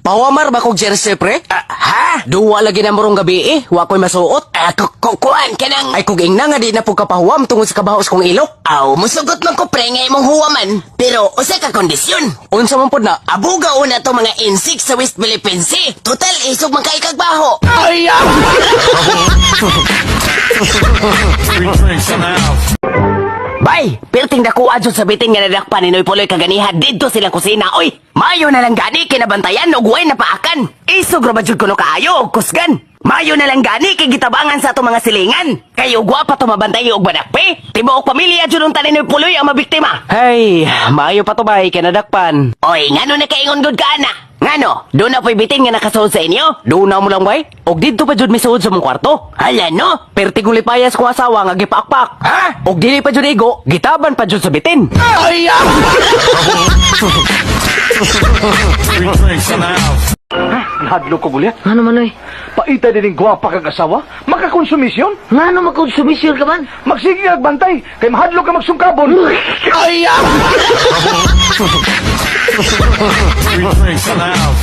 Pawamar ba kog jersey, pre? Ah, ha? Duwa lagi na morong gabi eh. Wa ko'y masuot. Ah, kuan kanang. Ay kug ingna nga di na pud kapahuwam tungod sa kabaho sa kong ilok. Aw, musugot man ko, pre, nga imong huwaman. Pero usa ka kondisyon. Unsa man pod na? Abuga una to mga insect sa West Philippine Sea. Total, isog man kay kag baho. Ay! Free drinks in the house. Bay, perting dako adyo sa bitin nga nadakpan ni Noy Puloy kaganiha didto silang kusina, oy. Mayo na lang gani kinabantayan og way napaakan. Isog ra ba jud kuno kaayo og kusgan. Mayo na lang gani kay gitabangan sa ato mga silingan. Kay ugwa pa to mabantay og badakpe. Tibuok pamilya jud unta ni Noy Puloy ang mabiktima. Hey, maayo pa to, bay, kay nadakpan. Oy, ngano nakaingon gud ka ana? Ngano, doon na po'y bitin nga nakasuod sa inyo? Doon na mo lang, bay. Og didto pa jud misuod sa mong kwarto. Hala no? Perti kong lipayas kong asawa nga gipaakpak. Ha? Og dili pa jud igo, gitaban pa jud sa bitin. Ay! Free drinks in the house. Nahadlok ko, Gulyat. Ngano man oy? Paita din ang gwapa kag asawa. Makakonsumisyon. Ngano makonsumisyon ka man? Magsige kag bantay. Kay mahadlok ka magsungkabon. Ay! Free drinks in the house.